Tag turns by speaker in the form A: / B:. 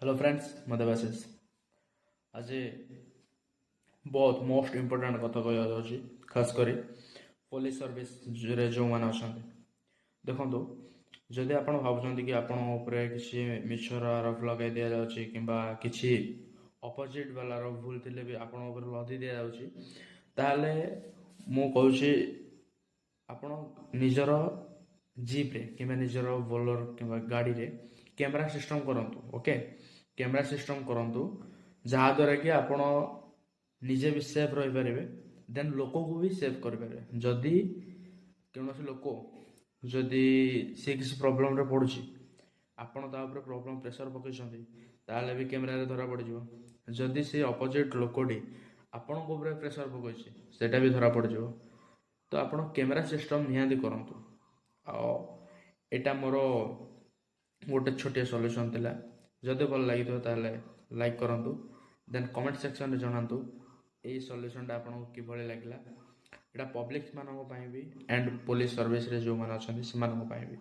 A: Hello friends, ମୁଁ ଦେବାଶିଷ। ଆଜି ବହୁତ ମୋଷ୍ଟ ଇମ୍ପୋର୍ଟାଣ୍ଟ କଥା କହିବାକୁ ଯାଉଛି, ଖାସ କରି ପୋଲିସ ସର୍ଭିସରେ ଯେଉଁମାନେ ଅଛନ୍ତି। ଦେଖନ୍ତୁ, ଯଦି ଆପଣ ଭାବୁଛନ୍ତି କି ଆପଣଙ୍କ ଉପରେ କିଛି ମିଛର ଆରୋପ ଲଗାଇ ଦିଆଯାଉଛି କିମ୍ବା କିଛି ଅପୋଜିଟ୍ ବାଲାର ଭୁଲ ଥିଲେ ବି ଆପଣଙ୍କ ଉପରେ ଲଦି ଦିଆଯାଉଛି, ତାହେଲେ ମୁଁ କହୁଛି ଆପଣ ନିଜର ଜିପ୍ରେ କିମ୍ବା ନିଜର ବୋଲେରୋ କିମ୍ବା ଗାଡ଼ିରେ କ୍ୟାମେରା ସିଷ୍ଟମ୍ କରନ୍ତୁ। ଓକେ, କ୍ୟାମେରା ସିଷ୍ଟମ୍ କରନ୍ତୁ, ଯାହାଦ୍ୱାରା କି ଆପଣ ନିଜେ ବି ସେଫ୍ ରହିପାରିବେ, ଦେନ୍ ଲୋକକୁ ବି ସେଫ୍ କରିପାରିବେ। ଯଦି କୌଣସି ଲୋକ ଯଦି ସେ କିଛି ପ୍ରୋବ୍ଲେମରେ ପଡ଼ୁଛି, ଆପଣ ତା ଉପରେ ପ୍ରୋବ୍ଲେମ୍ ପ୍ରେସର୍ ପକାଇଛନ୍ତି, ତାହେଲେ ବି କ୍ୟାମେରାରେ ଧରା ପଡ଼ିଯିବ। ଯଦି ସେ ଅପୋଜିଟ୍ ଲୋକଟି ଆପଣଙ୍କ ଉପରେ ପ୍ରେସର୍ ପକାଉଛି, ସେଇଟା ବି ଧରା ପଡ଼ିଯିବ। ତ ଆପଣ କ୍ୟାମେରା ସିଷ୍ଟମ୍ ନିହାତି କରନ୍ତୁ। ଆଉ ଏଇଟା ମୋର ଗୋଟେ ଛୋଟିଆ ସଲ୍ୟୁସନ୍ ଥିଲା। ଯଦି ଭଲ ଲାଗିଥିବ, ତାହେଲେ ଲାଇକ୍ କରନ୍ତୁ, ଦେନ୍ କମେଣ୍ଟ ସେକ୍ସନରେ ଜଣାନ୍ତୁ ଏଇ ସଲ୍ୟୁସନ୍ଟା ଆପଣଙ୍କୁ କିଭଳି ଲାଗିଲା। ଏଇଟା ପବ୍ଲିକ୍ ମାନଙ୍କ ପାଇଁ ବି ଆଣ୍ଡ ପୋଲିସ ସର୍ଭିସରେ ଯେଉଁମାନେ ଅଛନ୍ତି, ସେମାନଙ୍କ ପାଇଁ ବି।